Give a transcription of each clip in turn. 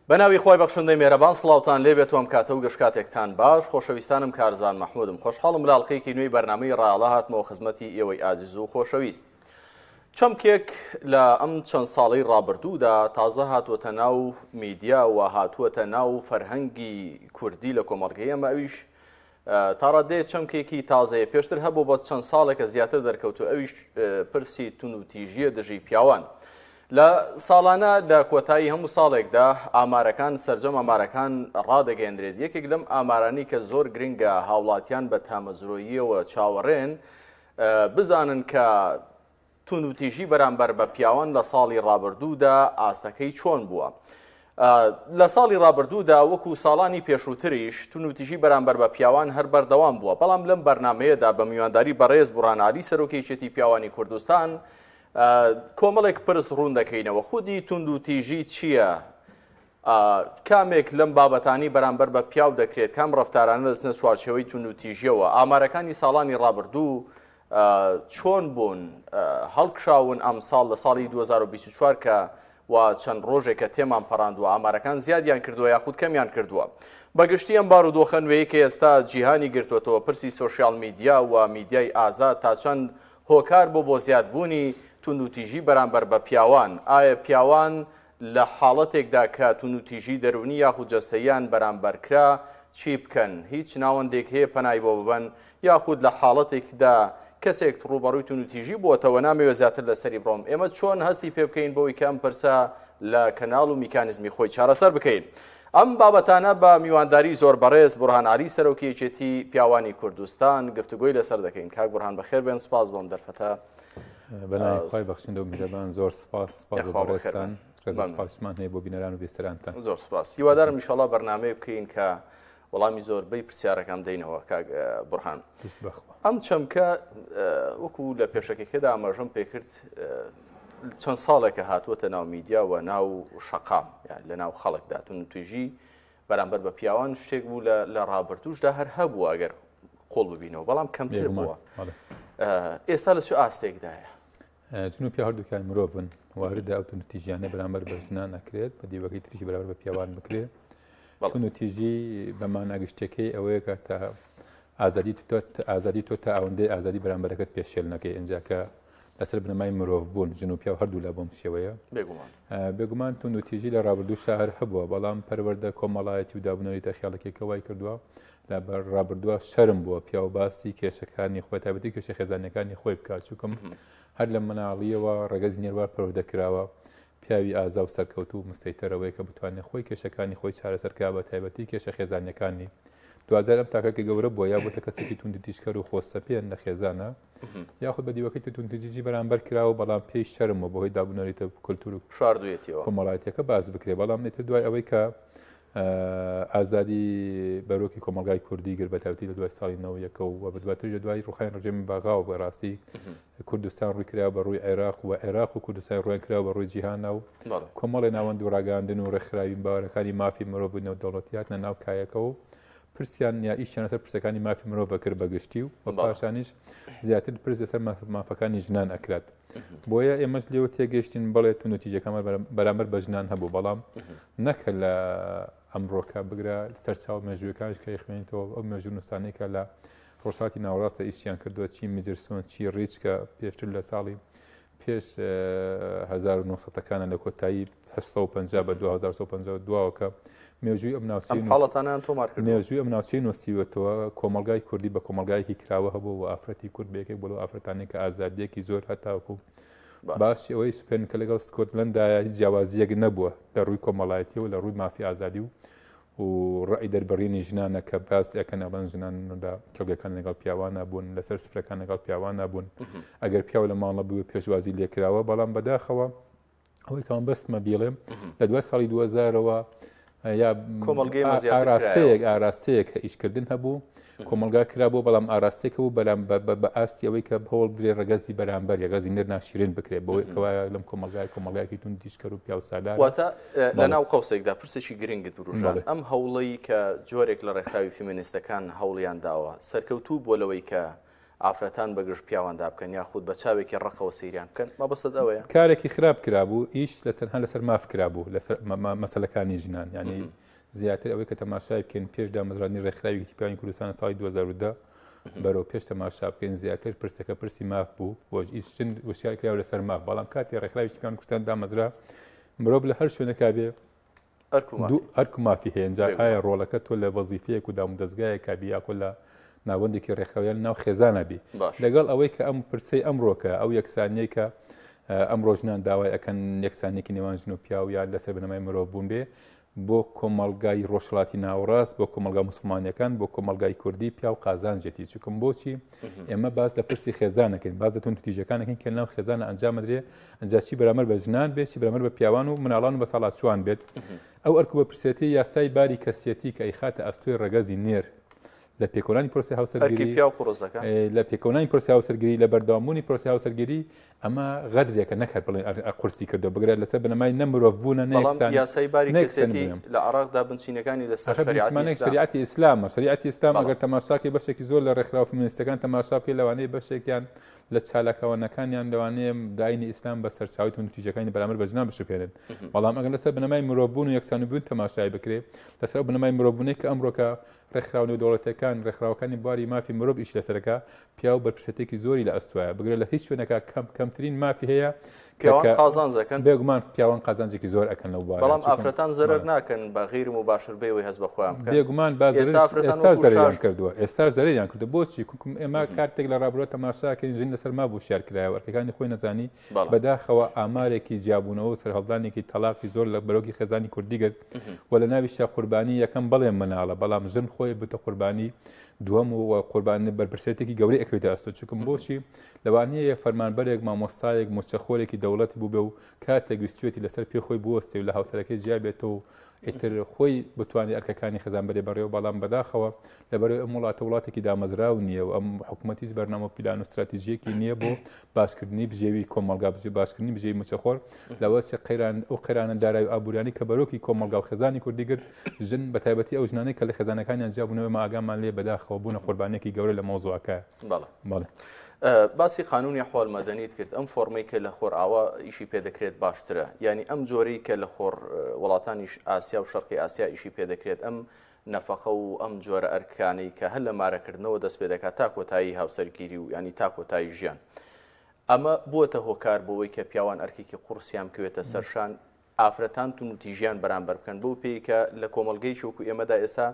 بەناوی خوای بەخشندەی مێرەبان سڵاوتان لێ بێت و ئەم کاتە و گشت کاتێکتان باش. خۆشەویستانم کارزان مەحمودم، خۆشحاڵم لە ئەڵقەیەکی نوێی بەرنامەی ڕایەڵە هاتمەوە خزمەتی ئێوەی ئازیز و خۆشەویست. چەمکێک لە ئەم چەند ساڵەی ڕابردوودا تازە هاتووەتە ناو میدیا و هاتووەتە ناو فەرهەنگی کوردی لە کۆمەڵگەی ئێمە، ئەویش تاڕادەیەک چەمکێکی تازەیە، پێشتر هەبوو بەس چەند ساڵێکە زیاتر دەرکەوتو، ئەویش پرسی توندوتیژیە دژی پیاوان. لە ساڵانە لە کۆتایی هەموو ساڵێکدا ئامارەکان سەرجەم ئامارەکان ڕادەگەیەندرێت. یەکێک لەم ئامارانی کە زۆر گرنگە هاوڵاتیان بە تامەزرۆییەوە چاوەڕێن بزانن کە توندوتیژی بەرامبەر بە پیاوان لە ساڵی ڕابردوودا ئاستەکەی چۆن بووە. لە ساڵی ڕابردوودا وەکو ساڵانی پێشووتریش توندوتیژی بەرامبەر بە پیاوان هەر بەردەوام بووە، بەڵام لەم بەرنامەیەدا بە میوانداری بەڕێز بوڕان عەلی سەرۆکی یەکێتی پیاوانی کوردستان کۆمەڵێک پرس ڕوون دەکەینەوە. خودی توندوتیژی چییە؟ کامێک لەم بابەتانی بەرامبەر بە پیاو دەکرێت؟ کام ڕەفتارانە دەچنە چوارچێوەی توندوتیژیەوە؟ ئامارەکانی ساڵانی ڕابردوو چۆن بوون؟ هەڵکشاون ئەمساڵ لە ساڵی 2024 کە و چەند ڕۆژێکە تێمان پەڕاندووە ئامارەکان زیادیان کردووە یاخود کەمیان کردووە؟ بەگشتی ئەم بارودۆخە نوێی کە ئێستا جیهانی گرتووەتەوە، پرسی سۆشیال میدیا و میدیای ئازاد تا چەند هۆکار بۆ بۆ زیادبوونی توندوتیژی بەرامبەر بە پیاوان؟ ئایا پیاوان لە حاڵەتێکدا کە توندوتیژی دەروونی یاخود جەستەییان بەرامبەر کرا چی بکەن؟ هیچ ناوەندێک هەیە پەنای بۆ ببەن؟ یاخود لە حاڵەتێکدا کەسێک ڕووبەڕووی توندوتیژی بووەتەوە، نامەوێت زیاتر لەسەری بڕۆم، ئێمە چۆن هەستی پێ بکەین بەوەی کە ئەم پرسە لە کەناڵ و میکانیزمی خۆی چارەسەر بکەین؟ ئەم بابەتانە بە میوانداری زۆر بەڕێز بورهان عەلی سەرۆکی یەکێتی پیاوانی کوردستان گفتوگۆی لەسەر دەکەین. کاک بورهان بەخێر بێن، سوپاس بۆم دەرفەتە. بەناوی خوای بەخشندە و میهرەبان زۆر سپاس، سپاس بۆ بەڕێزتان، ڕێز و سپاسمان هەیە بۆ بینەران و بیستەرانتان. زۆر سپاس، هیوادارم ئینشاڵڵا بەرنامەیە بکەین کە وەڵامی زۆربەی پرسیارەکان بدەینەوە. کاک بورهان، ئەم چەمکە وەکو لە پێشەکەکەدا ئاماژەم پێکرد چەند ساڵێکە هاتووەتە ناو میدیا و ناو شەقام، یان لە ناو خەڵکدا توندوتیژی بەرامبەر بە پیاوان شتێک بوو لە ڕابردووشدا هەر هەبوو ئەگەر قۆڵ ببینەوە، بەڵام کەمتر بووە. ئێستا لە چ ئاستێکدایە؟ ژن و پیاو هەردووکیان مرۆڤن، واردە ئەو توندوتیژیانە بەرامبەر بە ژنان ئەکرێت، بە دیوەکەی تریش بەرامبەر بە پیاوان بکرێت. توندوتیژی بە مانا گشتیەکەی ئەوەیە کە تا ئازادی تۆ ئازادی تۆ تا ئەوەندەی ئازادی بەرامبەرەکەت پێشێل نەکەی، ئینجا کە لەسەر بنەمای مرۆڤ بوون ژن و پیاو هەردوو لا بۆم شێوەیە. بێگومان توندوتیژی لە ڕابردوو شار هەبووە، بەڵام پەروەردە کۆمەڵایەتی و دابونەریتە خێڵەکیەکە وای کردووە لە ڕابردووە شەرم بووە پیاو باسی کێشەکانی خۆی، تایبەتی کێشە خێزانیەکانی خۆی بکات، چونکم هەر لە مناڵیەوە ڕەگەزی نێروار پەروەردە کراوە، پیاوی ئازا و سەرکەوتوو و مستەیتەرەوەی کە بتوانێت خۆی کێشەکانی خۆی چارەسەر کا، بە تایبەتی کێشە خێزانیەکانی. دواجار ئەم تاکە کە گەورە بووە یا بۆتە کەسێکی توندوتیژکەر و خۆسەپێن لە خێزانە، یاخود بە دیوەکەی توندوتیژی بەرامبەر کراوە، بەڵام پێی شەرم بووە بەهۆی دابونەریتە کولتوور و شاردوویەتیەوە کۆمەڵایەتیەکە باس بکرێ. بەڵام ئیتر دوای ئەوەی کە ئازادی بەرۆکی کۆمەڵگای کوردی گرت، بە تایبەتی لە دوای ساڵی 91 و بە دواتریش لە دوای ڕوخانی ڕژێمی بەغاوە، بەڕاستی کوردستان ڕووی کرا بە ڕووی عێراق و عێراق و کوردستان ڕویان کرا بە ڕووی جیهانە و کۆمەڵی ناوەند و ڕاگەاندن و ڕێکخراوی باوەرەکانی مافی مرۆڤ و نێودەوڵەتی هاتنە ناو کایەکە و پرسیان یا ئیشیان لەسەر پرسەکانی مافی مرۆڤ کرد بە گشتی و پاشانیش زیاتر پرس لەسەر مافەکانی ژنان ئەکرات. بۆیە ئێمەش لێوە تێگەیشتین بەڵێ توندوتیژەکەمان بەرامبەر بە ژنان هەبوو، بەڵام نەکە لە ئەمڕۆکە بگرە سەرچاو مێژووەکانش کە خوێنیتەوە، ئەو مێژوو نووسانەی کە لە ڕۆژهەڵاتی ناوەڕاستە ئیشیان کردووە، چی میزرسۆن چی ڕیچ کە پێشتر لە ساڵی پێش 1900ەکانە لە کۆتایی 850 بە 2152 کە مێژووی ئەم ناوچەی حاڵەتانیان تۆمار کردووە، مێژووی ئەم ناوچەی نووسیوەتەوە. کۆمەڵگای کوردی بە کۆمەڵگایەکی کراوە هەبوو و ئافرەتی کورد بە یەکێک بۆ لەو ئافرەتانەی کە ئازادییەکی زۆر هەتاکو باشی ئەوەی سوپێن کە لەگەڵ سکۆتلەندایە هیچ جیاوازییەک نەبووە لە ڕووی کۆمەڵایەتیەوە، لە ڕووی مافی ئازادی و و ڕەئی دەربڕینی ژنانە کە باس ئەکەن ئەڵێن ژنان لە کێڵگەکان لەگەڵ پیاوانە بوون، لەسەر سفرەکان لەگەڵ پیاوانە بوون، ئەگەر پیاو لە ماڵە بوو پێشوازی لێکراوە. بەڵام بەداخەوە ئەوەی کە من بەستمە بیڵێم لە دوای ساڵی 2000ەوە یا کۆمەڵگەی ئاراستەیەک ئاراستەیەک کە ئیشکردن هەبوو کۆمەلگا کرا بۆ، بەڵام ئاراستێکە بوو بەلام بە ئاستی ئەوەی کە هەوڵ بدرێ ڕەگەزی بەرامبەر ڕەگەزی نێر ناشرین بکرێت، بەوەی کەوایە لەم کۆمەلگای کۆمەلگایەکی توندتیژکەر و پیاوسالار. واتە لە ناو قەوسێکدا پرسێکی گرنگت وروژاند، ئەم هەوڵەی کە جۆرێک لە ڕێکخراوی فیمینیستەکان هەوڵیان داوە سەرکەوتوو بووە لەوەی کە ئافرەتان بە گژ پیاواندا بکەن یاخود بە چاوێکی ڕقەوە سەیریان بکەن مەبەستت ئەوەیە؟ کارێکی خراپ کرابوو ئیش لە تەنها لەسەر ماف کرابوو لەسەر مەسەلەکانی ژنان یعنی زیاتر ئەوەی کە تەماشای بکەین پێش دامەزراندنی ڕێکخراوی یەکێتی پیاوانی کوردستان لە ساڵی 2010 بەرەو پێش تەماشا بکەین زیاتر پرسەکە پرسی ماف بوو و ئیش ژن وشیار کراوە لەسەر ماف بەڵام کاتی ڕێکخراوی یەکێتی پیاوانی کوردستان دامەزرا مرۆڤ لە هەر شوێنێکا بێ ئەرک و مافی هەیە ئینجا ئایا ڕۆڵەکە تۆ لە وەزیفەیەک و دامودەزگایەکا بی یاخۆ لە ناوەندێکی ڕێکخراو یان ناو خێزانە بی لەگەڵ ئەوەی کە ئەم پرسەی ئەمڕۆکە ئەو یەکسانیەی کە ئەمڕۆ ژنان داوای ئەکەن یەکسانێکی نێوان ژن و پیاو یان لەسەر بنەمای مرۆڤ بوون بێ بۆ کۆمەڵگای ڕۆژهەڵاتی ناوەڕاست بۆ کۆمەڵگا موسڵمانەکان بۆ کۆمەڵگای کوردی پیاو قازانجێتی چونکم بۆچی ئێمە باس لە پرسی خێزانەکەین باس لە توندوتیژەکانەکەین کە ناو خێزانە ئەنجام دەدرێ ئەنجا چی بەرامبەر بە ژنان بێت چی بەرامبەر بە پیاوان و مناڵان و بەساڵاچووان بێت ئەو ئەرک و بەرپرسیارێتی یاسای باری کەسیەتی کە ئەیخاتە ئەستۆی ڕەگەزی نێر لە پێکەوەنانی پرۆسەی هاوسەرگیری پیاو قوڕس دەکا لە پێکەوەنانی پرۆسەی هاوسەرگیری لە بەردەوامبوونی پرۆسەی هاوسەرگیری ئەمە غەدرێکە نەک هەر بڵێن قورسی کردو بگرە لەسەر بنەمای نە مرۆڤ بوونە نە بەڵام یاسای باری کەسێتی لە عێراقدا بنچینەکانی لەسەر شەریعەتی ئیسلامە شەریعەتی ئیسلام ئەگەر تەماشاکەی بەشێکی زۆر لە ڕێکخراوە فیمینیستەکان تەماشا بکەی لەوانەیە بەشێکیان لە چالاکەوانەکانیان لەوانەیە داینی ئیسلام بە سەرچاوی توندوتیژەکانی بەرامبەر بە ژنان بشوبهێنن بەڵام ئەگەر لەسەر بنەمای مرۆڤبوون و یەکسانبوون تەماشای بکرێت لەسەر ئەو بنەمای مرۆڤبوونەی کە ئەمڕۆکە ڕێکخراوە نێودەوڵەتیەکان، ڕێکخراوەکانی بواری مافی مرۆڤ ئیش لەسەرەکە، پیاو بەرپرسیارێتیەکی زۆری لە ئەستۆیە، بگرە لە هیچ شوێنێکا کەم کەمترین مافی هەیە کە پیاوان قازانج ئەکەن؟ بێگومان پیاوان قازانجێکی زۆر ئەکەن لەو بوارە، بەڵام ئافرەتان زەرەر ناکەن بە غەیر موباشر بێ ئەوەی هەست بە خۆیان بکەن؟ بێگومان با زەرەر ئێستا ئافرەتان ئێستاش وەکوو زەرەریان شاش کردووە، ئێستاش زەرەریان کردووە، بۆچی؟ کوکم ئێمە کاتێک لە ڕابردووە تەماشا ئەکەین ژن لەسەر ماف وشیار کرایەوە، ئەرکەکانی خۆی نەزانی، بەداخەوە ئامارێکی جیابوونەوە و سەرهەڵدانێکی تەڵاقی زۆر لە بەرۆکی خێزانی کوردی گرت و لە ناویشا قوربانی یەکەم بەڵێ مناڵە بەڵام ژن خۆی بتە قوربانی دووەم و قوربانی بەرپرسێتێکی گەورەی ئەکەوێتە ئەستۆ چونکم بۆچی لەوانەیە فەرمانبەرێک مامۆستایەک موچەخۆرێکی دەوڵەتی بووبێ و کاتێک ویستوێتی لەسەر پێ خۆی بوەستێ و لە هاوسەرەکەی جیا بێتەوە ئیتر خۆی بتوانێت ئەرکەکانی خێزان بەرێ بەڕێوە، بەڵام بەداخەوە لەبەرئەوەی ئەم وڵاتە وڵاتێکی دامەزراو نییە و ئەم حکوومەت هیچ بەرنامە و پیلان و ستراتیژیەکی نییە بۆ باشکردنی بژێوی کۆمەڵگا باشکردنی بژێوی مووچەخۆر لەوە چ قەیران ئەو قەیرانە دارایی و ئابووریانی کە بەرۆکی کۆمەڵگا و خێزانی کوردی گرت ژن بە تایبەتی ئەو ژنانەی کە لە خێزانەکانیان جیابوونەوە ئێمە ئاگامان لێ بەداخەوە بوونە قوربانیەکی گەورە لە مەوزوعەکە. بەڵێ. بەڵێ. باسی قانونی احوال مەدەنیت کرد ئەم فۆرمەی کە لە خۆرئاوا ئیشی پێ دەکرێت باشترە یانی ئەم جۆرەی کە لە خۆر وڵاتانیش ئاسیا و شەرقی ئاسیا ئیشی پێ دەکرێت ئەم نەفەقە و ئەم جۆرە ئەرکانەی کە هەر لە مارەکردنەوە دەست پێ دەکات تا کۆتایی هاوسەرگیری و ینی تا کۆتایی ژیان ئەمە بووەتە هۆکار بۆەوەی کە پیاوان ئەرکێکی قوڕسیان بکەوێتە سەرشان ئافرەتان توندوتیژیان بەرامبەر بکەن بەو پێی کە لە کۆمەڵگەیەکی وەکو ئێمەدا ئێستا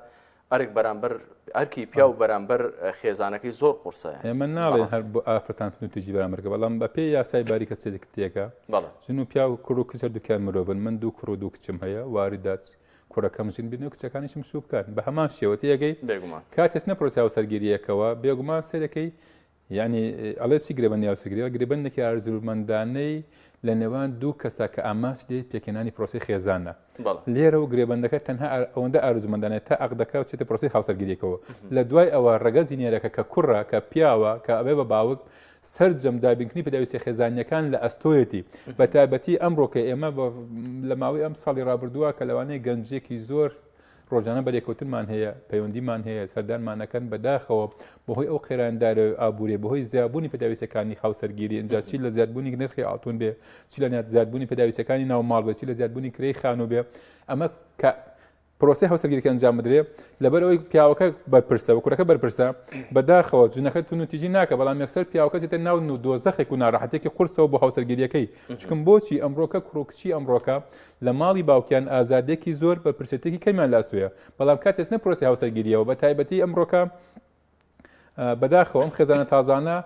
ئەرک بەرامبەر ئەرکی پیاو بەرامبەر خێزانەکەی زۆر قورسە ئێمە ناڵێن هەر بۆ ئافرەتان توندوتیژی بەرامبەر بکە بەڵام بەپێی یاسای باری کەسێتیەکە ژن و پیاو کوڕ و کچ هەردووکیان مرۆڤن من دوو کوڕ و دوو کچم هەیە واردات کوڕەکەم ژن بینێ و کچەکانیشم شوو بکات بە هەمان شێوە تێگەی کاتێک نە پرۆسەی هاوسەرگیرییەکەوە بێگومان سەرەکەی یانی ئەڵێ چی گرێبەندی هاوسەرگیری گرێبەندێکی ئارزومەندانەی لە نێوان دوو کەسە کە ئامانج لێ پێکهێنانی پرۆسەی خێزانە لێرە و گرێبەندەکە تەنها ئەوەندە ئارزومەندانە تا عەقدەکە چێتە پرۆسەی هاوسەرگیریەکەوە لە دوای ئەوە ڕەگەزی نێرەکە کە کوڕە کە پیاوە کە ئەبێ بە باوک سەرجەم دابینکردنی پێداویستیە خێزانیەکان لە ئەستۆیەتی بە تایبەتی ئەمڕۆ کە ئێمە لە ماوەی ئەم ساڵی ڕابردووە کە لەوانەیە گەنجێکی زۆر ڕۆژانە بەرێکەوتنمان هەیە، پەیوەندیمان هەیە، سەردانمان ئەکەن، بەداخەوە بەهۆی ئەو قەیرانە دارایی و ئابووریە، بەهۆی زیابوونی پێداویستیەکانی هاوسەرگیری، ئینجا چی لە زیادبوونی نرخی ئاڵتون بێ، چی لە زیادبوونی پێداویستیەکانی ناو ماڵ بێ، چی لە زیادبوونی کرێی خانوو بێ، ئەمە کە پرۆسەی هاوسەرگیریەکە ئەنجام بدرێ، لەبەر ئەوەی پیاوەکە بەرپرسە و کوڕەکە بەرپرسە، بەداخەوە ژنەکە توندوتیژی ناکە، بەڵام یەکسەر پیاوەکە چێتە ناو دۆزەخێک و ناڕەحەتیەکی قورسەوە بۆ هاوسەرگیریەکەی، چونکم بۆچی ئەمڕۆکە کوڕ و کچی ئەمڕۆکە لە ماڵی باوکیان ئازادیەکی زۆر بەرپرسێتێکی کەمیان لە ئەستۆیە بەڵام کاتێ چنە پرۆسەی هاوسەرگیریەوە بە تایبەتی ئەمڕۆکە بەداخەوە ئەم خێزانە تازانە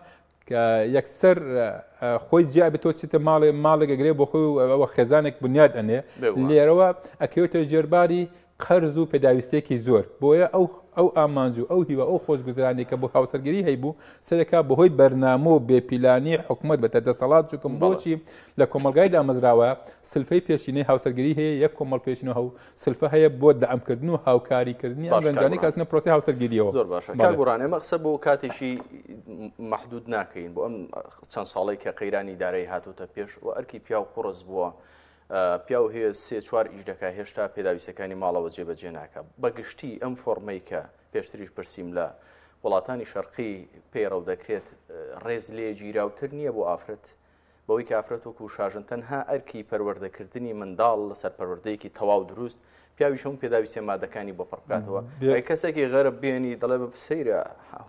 کە یەکسەر خۆی جیا بێتەوە چێتە ماڵێ ماڵێک ئەگرێ بۆ خۆی ئەوە خێزانێک بنیاد ئەنێ لێرەوە ئەکەوێتە ژێرباری قەرز و پێداویستیەکی زۆر بۆیە ئەو ئەو ئامانج و ئەو هیوا ئەو خۆشگوزرانی کە بۆ هاوسەرگیری هەیبوو سەرەکا بەهۆی بەرنامە و بێپیلانی حکومەت بەتە دەسەڵات چونکم بۆچی لە کۆمەڵگای دامەزراوە سلفەی پێشینەی هاوسەرگیری هەیە یەک کۆمەڵ پێشینە هەو سلفە هەیە بۆ دەعمکردن و هاوکاریکردنی ئەم گەنجانەی کە ئەچنە پرۆسەی هاوسەرگیریەوە. زۆر باشە کاک گۆران ئێمە قسە بۆ کاتێکی مەحدود ناکەین بۆ ئەم چەند ساڵەی کە قەیرانی دارایی هاتووتە پێش و ئەرکی پیاو قوڕس بووە پیاو هەیە سێ چوار ئیش دەکا هێشتا پێداویستەکانی ماڵەوە جێبەجێ ناکا بە گشتی ئەم فۆڕمەی کە پێشتریش پرسیم لە وڵاتانی شەرقی پەیڕەو دەکرێت ڕێز لێ گیراوتر نییە بۆ ئافرەت بەوەی کە ئافرەت وەکو شاژن تەنها ئەرکی پەروەردەکردنی منداڵ لەسەر پەروەردەیەکی تەواو دروست پیاویش هەموو پێداویستیە مادەکانی بۆ پڕ بکاتەوە ئەی کەسێکی غەرب بێنی دەڵێ بە سەیرە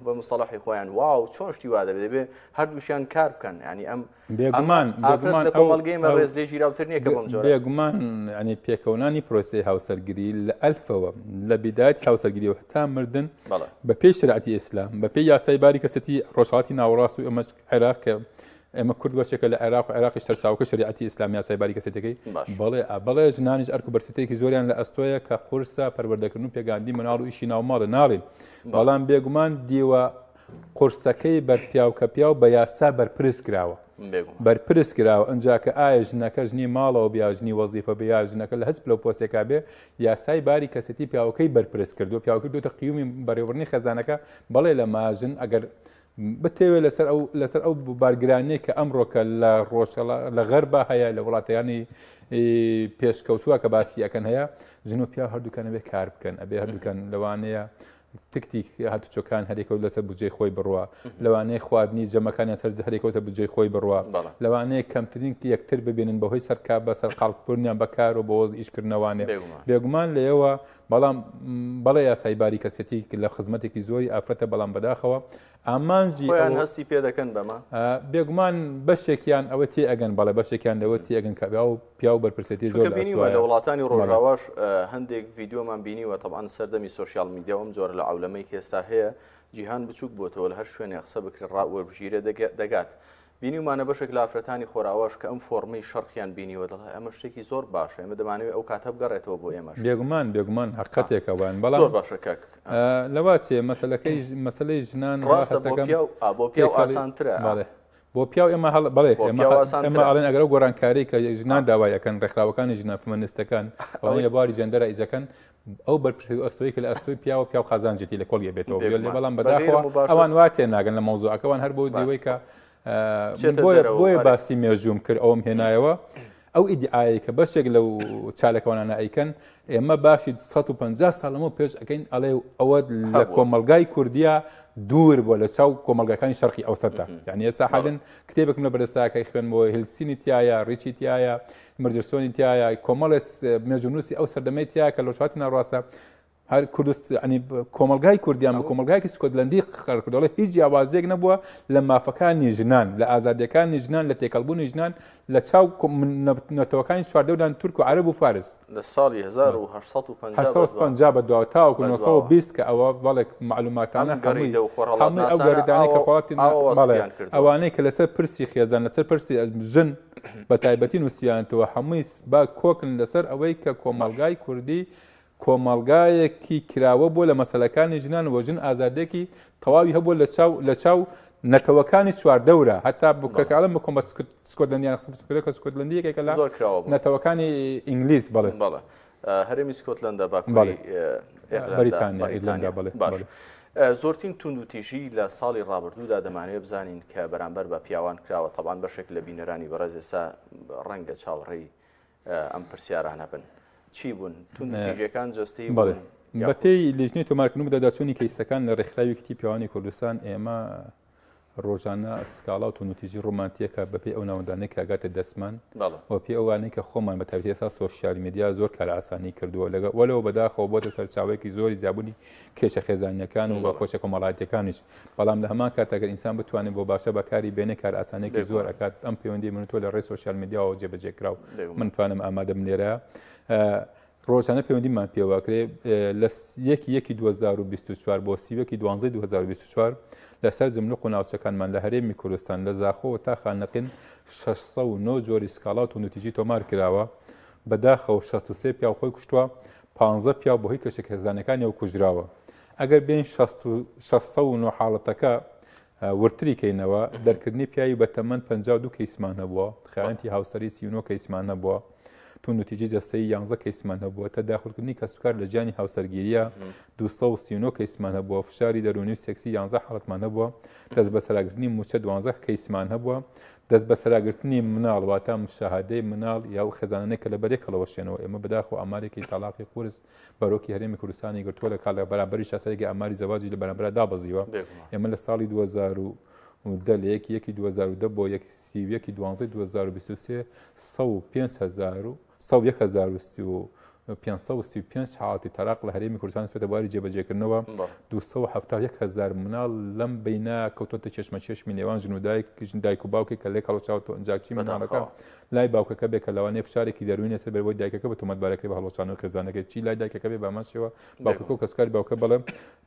بە مستەڵەحی خۆیان واو چۆن شتی وا دەبێ دەبێ هەردووشیان کار بکەن ینی ئەم بێگومان بێگومان لە کۆمەڵگەی مە ڕێز لێ گیراوتر نییە کە بەم جۆرە بێگومان ینی پێکەوەنانی پرۆسەی هاوسەرگیری لە ئەلفەوە لە بیدایەتی هاوسەرگیری و هەتا مردن بە پێی شەریعەتی ئیسلام بە پێی یاسای باری کەسێتی ڕۆژهەڵاتی ناوەڕاست و ئێمەش عێراق کە ئێمە کورد بەشێکە لە عێراق و عێراقیش سەرچاوەکە شەریعەتی ئیسلام یاسای باری کەسێتەکەی بەڵێ بەڵێ ژنانیش ئەرک و بەرسێتێکی زۆریان لە ئەستۆیە کە قورسە پەروەردەکردن و پێگاندی مناڵ و ئیشی ناوماڵە ناڵین بەڵام بێگومان دیوە قورسەکەی بەرپیاو کە پیاو بە یاسا بەرپرس کراوە بەرپرس کراوە ئەجا کە ئایا ژنەکە ژنی ماڵەوە بیا ژنی وەزیفە بێ یا ژنەکە لە هەست پلە و پۆستێکا بێ یاسای باری کەسێتی پیاوەکەی بەرپرس کردو پیاوەکە دوتە قیومی بەڕێوەبردنی خێزانەکە بەڵێ لە ماژن ئەگەر بتەوێت لەسەر ئەو لەسەر ئەو بارگرانیە کە ئەمڕۆکە لە ڕۆژهەڵا لە غەربا هەیە لە وڵاتەکانی پێشکەوتووە کە باسی ئەکەن هەیە ژن و پیاو هەردووکان ئەبێ کار بکەن ئەبێ هەردووکان لەوانەیە تکتی هاتوچۆکان هەرێکە لەسەر بودجەی خۆی بڕوا لەوانەیە خواردنی جەمەکانیان سەر هەرێکە لەسەر بودجەی خۆی بڕوا لەوانەیە کەمترین یەکتر ببینن بەهۆی سەرکا بە سەرقاڵبوونیان بە کار و بە وەز ئیشکردنەوانێ بێگومان لەوە بەڵام بەڵێ یاسای باری کەسێتی لە خزمەتێکی زۆری ئافرەتە بەڵام بەداخەوە ئامانجی خۆیان هەستی پێ دەکەن بەمە؟ بێگومان بەشێکیان ئەوە تێ ئەگەن بەڵێ بەشێکیان لەوە تێ ئەگەن کە پیاو پیاو بەرپرسێتی زۆر چونکە بینیومە لە وڵاتانی ڕۆژاواش هەندێک ڤیدیۆمان بینیوە تەبعەن سەردەمی سۆشیال میدیا و ئەم جۆرە لە عەولەمەی کە ئێستا هەیە جیهان بچووک بۆتەوە لە هەر شوێنێ قسە بکرێت ڕا وەربژیرێ دەگات بینیومانە بەشێک لە ئافرەتانی خۆرئاواش کە ئەم فۆڕمەی شەرقیان بینیوە دەڵێ ئەمە شتێکی زۆر باشە ئێمە دەمانەوێت ئەو کاتە بگەڕێتەوە بۆ ئێمەش. بێگومان بێگومان هەقەتێکە وان بەڵام زۆر باشە کاک لەوا چێ مەسەلەکەی مەسەلەی ژنان وا ڕاستە بۆ هەستەکەم پیاو ئا بۆ پیاو تێکەڵی ئاسانترە ئا. بەڵێ بۆ پیاو ئێمە هەڵ بەڵێ بۆ ئێمە پیاو ئێمە ئاسانترە ئەڵێن ئەگەر ئەو گۆڕانکاری کە ژنان ئا. داوای ئەکەن ڕێکخراوەکانی ژنان فمەنستەکان ئەوانەی ئەوەی لە بواری جێندەرا ئیشەکەن ئەو بەرپرسی ئەستۆی کە لە ئەستۆی پیاوە پیاو قازانجێتی لە کۆڵی ئەبێتەوە بێ بێگومان بەڵام بە غەیرە بەداخەوە موباشر ئەوان وا تێناگەن لە مەوزوعەکە وان هەر بۆ با. دیوەی کە بچێتە بۆیە دەرەوە بۆیە ئەرێ. باسی مێژووم کرد ئەوم هێنایەوە ئەو ئیدعایەی کە بەشێک لەو چالەکەوانانە ئەیکەن ئێمە باشی 150 ساڵ لەمەو پێش ئەەکەین ئەڵێ ئەوە لە هەبووە. کۆمەلگای کوردیا دوور بووە لە چاو کۆمەلگاکانی شەرقی ئەوسەتە یعنی ئێستا بەڵێ. حالن کتێبێکم لە بەرەساکەی خوێنمەوە هیلسینی تایە ڕیچی تایە مردرسۆنی تایە کۆمەڵێک مێژوونووسی ئەو سەردەمەی تایە کە لە ڕۆژهەڵاتی ناوەڕاستە هەر کوردست ینی کۆمەلگای کوردیان بە کۆمەلگایکی سکۆتلەندی قەر کردەڵێ هیچ جیاوازیەک نەبووە لە مافەکانی ژنان لە ئازادیەکانی ژنان لە تێکەڵبوونی ژنان لە چاو نەتەوەکانی چواردەوران تورک و عەرەب و فارس. لە ساڵی 1850 بە دواوە تاوەکو 920 کە ئەوە بەڵێ مەعلوماتانە ئەم گەڕیدە و هەمووی ئەو خۆرهەڵاتناسانە گەڕیدانەی کە ئاوە خۆڵاتی ئاوە بەڵێ وەسفیان کردووە. ئەوانەی کە لەسەر پرسی خێزان لەسەر پرسی ژن بە تایبەتی نووسیانەتەوە هەمووی با کۆکن لەسەر ئەوەی کە باش. کۆمەڵگای کوردی کۆمەڵگایەکی کراوە بووە لە مەسەلەکانی ژنان و ژن ئازادیەکی تەواوی هەبووە لە چاو لە چاو نەتەوەکانی چواردەورە هەتا بکەکەڵم بە کۆمە سکۆتلەندیان کە سکۆتلەندی یەکێکە لە زۆر کراوە بوو نەتەوەکانی ئینگلیز بەڵێ بەڵێ هەرێمی سکۆتلەندا باکووری بەریتانیا ئیرلەندا بەڵێ باش زۆرترین توندوتیژی لە ساڵی ڕابردوودا دەمانەوێت بزانین کە بەرامبەر بە پیاوان کراوە تەبان بەشێک لە بینەرانی بەڕێز ئێستا ڕەنگە چاوەڕێی ئەم پرسیارانە بن چی بوون توندوتیژیەکان جەستەیی بوون بەپێی لیژنەی تۆمارکردن و بەدواداچوونی کەیسەکان لە ڕێکخراوی یەکێتی پیاوانی کوردستان ئێمە ڕۆژانە سکاڵا و توندوتیژی ڕۆمانتیەکە بەپێی ئەو ناوەندانەی کە ئەگاتە دەستمان و پێی ئەوانەی کە خۆمان بە تایبەتی ئێستا سۆشیال میدیا زۆر کارئاسانی کردووە لەگە وەلەوە بەداخەوە بۆتە سەرچاوەیەکی زۆری زیابوونی کێشە خێزانیەکان و کۆچە کۆمەڵایەتیەکانیش بەڵام لە هەمان کات ئەگەر ئینسان بتوانێت بۆ باشە بەکاری بێنێ کارئاسانیەکی زۆر ئەکات ئەم پەیوەندی من تۆ لە ڕێی سۆشیال میدیاوە جێبەجێ کرا و من توانم ئامادەم لێرە ڕۆژانە پەیوەندیمان پێوەکرێ لە یەکی یەکی 2024 بۆ سیوەکی دوانزەی 2024 لەسەر جملق و ناوچەکانمان لە هەرێمی کوردستان لە زاخۆوە تا خانەقین 609 جۆری سکاڵا و توندوتیژی تۆمار کراوە بەداخەوە 63 پیاو خۆی کوشتووە 15 پیاو بەهۆی کێشە خێزانەکانیەوە کوژراوە ئەگەر بێین 609 حاڵەتەکە وردتری کەینەوە دەرکردنی پیاوی بە تەمەن 52 کەیسمان هەبووە خیانەتی هاوسەری 39 کەیسمان هەبووە. توندوتیژی جەستەیی یانزە کەیسمان هەبووە، تەداخولکردنی کەسوکار لە ژیانی هاوسەرگیرییە 239 کەیسمان هەبووە، فشاری دەروونی و سێکسی یانزە حاڵەتمان هەبووە، دەستبەسەراگرتنی مووچە دوانزە کەیسمان هەبووە، دەستبەسەراگرتنی مناڵ واتە مشاهدەی مناڵ یا ئەو خێزانانەی کە لەبەر یەک هەڵەوەشێنەوە، ئێمە بەداخەوە ئامارێکی تەڵاقی قورس بەرۆکی هەرێمی کوردستانی گرتووە لە کاڵ لە بەرامبەریشا سەرێکی ئاماری زەواجی لە بەرامبەرا دابەزیوە. ئێمە لە ساڵی 2010 لە یەکی یەکی 2010 بۆ یەک 31 ی دوانزەی 2023 105 535 حاڵەتی تەلاق لە هەرێمی کوردستان چۆتە بواری جێبەجێکردنەوە. 271 هەزار مناڵ لەم بەینە کەوتۆتە کێشمەکێشمی نێوان ژن و دایک، ژن دایک و باوکێک کە لێک هەڵوەشاوەتەوە ئینجا کچی مناڵەکە لای باوکەکە بێ کە لەوانەیە فشارێکی دەروونی لەسەر بێت بۆی دایکەکە بە تۆمەتبارەکەی بە هەڵوەشانەوەی خێزانەکەی چی لای دایکەکە بێ بە هەمان شێوە باوکەکە و کەسوکاری باوکە بەڵێ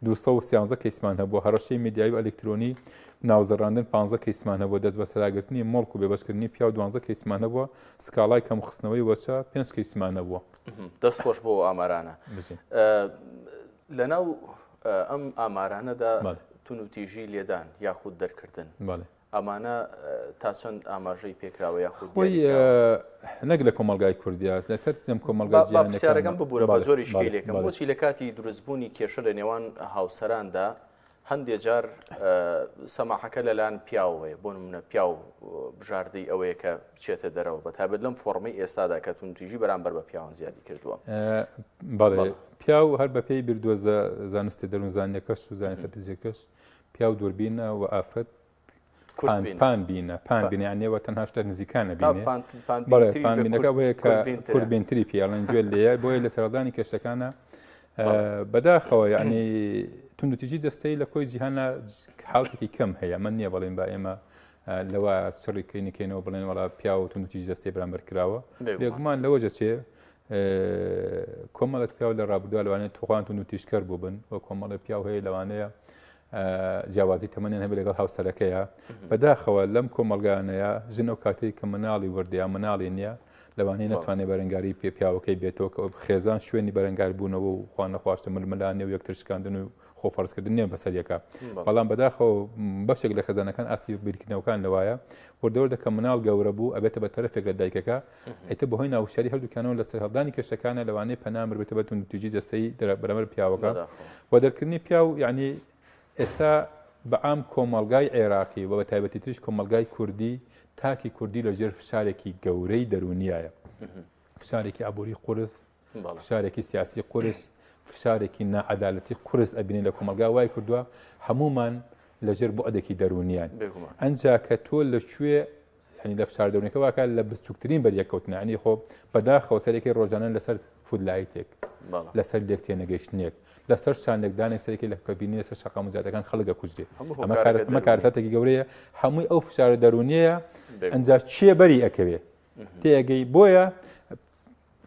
213 کەیسمان هەبووە هەڕەشەی میدیایی و ئەلکترۆنی ناوزەڕاندن 15 کەیسمان هەبووە دەستبەسەراگرتنی موڵک و بێبەشکردنی پیاو 12 کەیسمان هەبووە سکاڵای کەمخستنەوەی وەچە پێنج کەیسمان هەبووە. دەست خۆش بۆ ئامارانە. لەناو ئەم ئامارانەدا توندوتیژی لێدان یاخود دەرکردن ئەمانە تا چەند ئاماژەی پێکراوە یاخود خۆی نەک لە کۆمەلگای کوردیا لەسەر جەم کۆمەلگا پرسیارەکەم ببوورە بە زۆری شکیلێکم بۆچی لە کاتی دروستبوونی کێشە لە نێوان هاوسەراندا هەندێ جار سەماحەکە لەلایەن پیاوەیە، بۆ نمونە پیاو بژاردەی ئەوەیە کە بچێتە دەرەوە، بە تایبەت لەم فۆڕمەی ئێستادا کە توندوتیژی بەرامبەر بە پیاوان زیادی کردووە. بەڵێ پیاو هەر بەپێی بیردۆزە زانستە دەروونزانیەکەش و زانستە پزیشکەش پیاو دووربینە و ئافرەت پان بینە پان بینە یان نێوە تەنها شتە نزیکانە بینێ بەڵێ پان بینەکە بۆیە کە کورتبینتری پێڵێن گوێ لێیە بۆیە لە سەرهەڵدانی کێشەکانە بەداخەوە یعنی توندوتیژی جەستەیی لە کۆی جیهانە حاڵەتێکی کەم هەیە من نییە بڵێن با ئێمە لەوە چڕی کەینەکەینەوە بڵێن وڵا پیاو و توندوتیژی جەستەی بەرامبەر کراوە بێگومان لەوە دەچێ کۆمەڵێک پیاو لە ڕابردووە لەوانەیە توخوان توندوتیژکەر بووبن و کۆمەڵێک پیاو هەیە لەوانەیە جیاوازی تەمەنیان هەبێت لەگەڵ هاوسەرەکەیە بەداخەوە لەم کۆمەڵگانەیە ژن ئەو کاتێک کە مناڵی وردە یا مناڵی نییە لەوانەیە نەتوانێت بەرەنگاری پێ پیاوەکەی بێتەوە کە خێزان شوێنی بەرەنگار بوونەوە و خوان نەخواستە ململانێ و یەکتر شکاندن و خۆ فەرزکردن نییە بەسەر یەکە بەڵام بەداخەوە بەشێک لە خێزانەکان ئاستی بیرکردنەوەکان لەوایە وردەوردە کە مناڵ گەورە بوو ئەبێتە بە تەرەفێک لە دایکەکە ئیتر بەهۆی ناوشیاری هەردووکیانەوە لە سەرهەڵدانی کێشەکانە لەوانەیە پەنا ببێتە بەر توندوتیژی جەستەیی بەرامبەر پیاوەکە و دەرکردنی پیاو یعنی ئێستا بە عام کۆمەڵگای عێراقی و بە تایبەتی تریش کۆمەڵگای کوردی تاکی کوردی لە ژێر فشارێکی گەورەی دەروونیایە فشارێکی ئابووری قورس فشارێکی سیاسی قورس فشارێکی ناعەدالەتی قورس ئەبینین لە کۆمەڵگا وای کردووە هەمومان لەژێر بوعدێکی دەروونیان ئەنجا کە تۆ لە کوێ یانی لە فشار دەروونەکە واکە لە بچووکترین بەریەککەوتنە ینی خۆ بەداخەوە سەرێکی ڕۆژانە لەسەر فودلایتێک لەسەر لێک تێنەگەیشتنێک لەسەر شانێکدانێک سەرێکی لە کەبینی لەسەر شەقام و جادەکان خەڵک ئەکوژرێ ئەمە کارەساتێکی گەورەیە هەمووی ئەو فشارە دەروونیەیە ئەنجا چێ بەری ئەکەوێ تێگەی بۆیە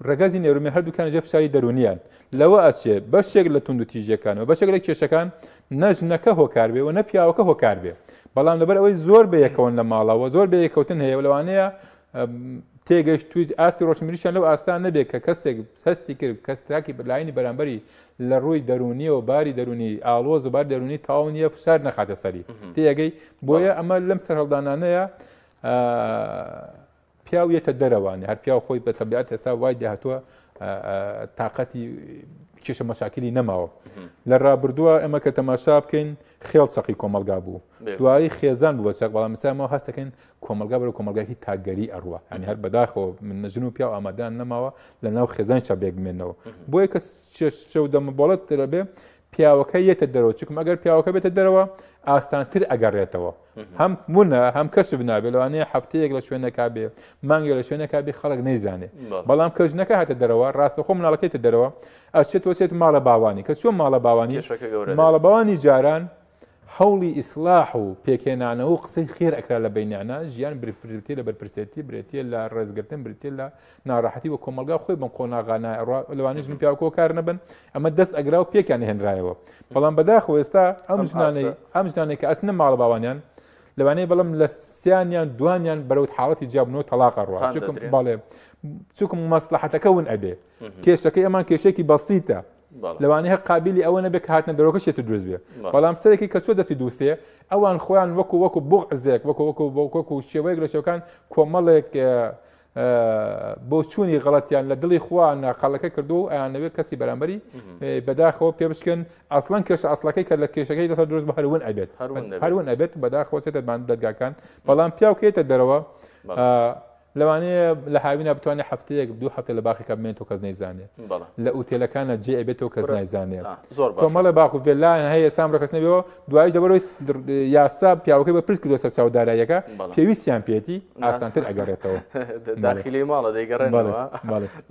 ڕەگەزی نێر و مێ هەردووکیان لەژێر فشاری دەروونیان. لەوە ئەچێ بەشێک لە توندوتیژیەکان و بەشێک لە کێشەکان نە ژنەکە هۆکار بێ و نە پیاوەکە هۆکار بێ. بەڵام لەبەر ئەوەی زۆر بەیەکەوەن لە ماڵەوە زۆر بەیەکەوتن هەیە و لەوانەیە تێگەشتویت ئاستی ڕۆشنبیریشیان لەو ئاستا نەبێت کە کەسێک هەستی کرد کەس تاکی لایەنی بەرامبەری لە ڕووی دەروونیەوە باری دەروونی ئاڵۆز و باری دەروونی تەواو نییە فشار نەخاتە سەری تێگەی بۆیە ئەمە لەم سەرهەڵدانانەیە پیاو یەتە دەرەوانێ هەر پیاو خۆی بە تەبیعەت ئێستا وای داهاتووە تااقەتی کێشە مەشاکلی نەماوە لە ڕابردووە ئەمە کە تەماشا بکەین خێڵ چەقی کۆمەلگا بوو دوایی خێزان بوو بە چەق بەڵام مسامەوە هەستەکەین کۆمەلگا بەرەو کۆمەلگاکی تاگەری ئەڕوە ئەنی هەر بەداخەوە من ژن و پیاو ئامادان نەماوە لە ناو خێزان چەبێک بمێنەوە بۆیە کە چێشە و دەمە بۆڵەت دەبێ پیاوەکە یەتە دەرەوە چکم ئەگەر پیاوەکە بێتە دەرەوە ئاسانتر ئەگەڕێتەوە هەم ونە هەم کەشف نابێت لەوانەیە هەفتەیەک لە شوێنەکە بێ مانگێک لە شوێنەکە بێ خەڵک نەیزانێ بەڵام کە ژنەکە هاتە دەرەوە ڕاستەخۆ مناڵەکەیتە دەرەوە ئەچێت وەچێت ماڵە باوانی کە چۆن ماڵە باوانی ماڵە باوانی جاران هەوڵی ئیسلاح و پێکهێنانەوە و قسەی خێر ئەکرا لە بینیانە ژیان برپرێتی لە بەرپرسێتی برێتیە لە ڕێزگرتن برێتیە لە ناڕەحەتی و کۆمەڵگا خۆی بەم قۆناغانە لەوانەیە ژن و پیاو کۆکار نەبن ئەمە دەست ئەگرا و پێکیان هێنرایەوە بەڵام بەداخەوە ئێستا ئەم ژنانەی ئەم ژنانەی کە ئەچنە ماڵە باوانیان لەوانەیە بەڵام لە سیانیان دوانیان بەرەو حاڵەتی جیابنەوە تەلاقە ڕوا چونکم بەڵێ چونکم مەسلحەتەکە ون ئەبێ کێشەکەی ئەمان کێشێکی بەسیتە لەوانەیە هەر قابلی ئەوە نەبێت کە هاتنە دەرەوەکە شێت دروست بێ بەڵام سەرێکی کە چۆ دەستی دووسێ ئەوان خۆیان وەکو وەکو بغزێک وەکو وەکو وەکو شێوەیەک لە شێوەکان کۆمەڵێک بۆچوونی غەڵەتیان لە دڵی خوا ناقەڵەکە کردو و ئەیانەوێت کەسی بەرامبەری بەداخەوە پێ بشکن ئەسڵەن کێشە ئەسڵەکەی کە لە کێشەکەی لەسەر دروست بە هەرون ئەبێت هەرون ئەبێت بەداخەوە چێتە دەرگاکان بەڵام پیاو کێتە دەرەوە لەوانەیە لە هاوینا بتوانێت هەفتەیەک دوو هەفتە لە باخێکا بمێنێتەوە کەس نەیزانێت لە ئوتێلەکانە جێ ئەبێتەوە کەس نایزانێت زۆر باشە کۆمەڵە باخ و ڤێلایان هەیە ئێستا ئەمڕۆ کەس نەبێەوە دوایش لەبەرەوەی یاسا پیاوەکەی بە پرس کردووە سەرچاوە داراییەکە پێویستیان پێێتی ئاسانتر ئەگەڕێتەوە داخلی ماڵە دەیگەڕێنەوە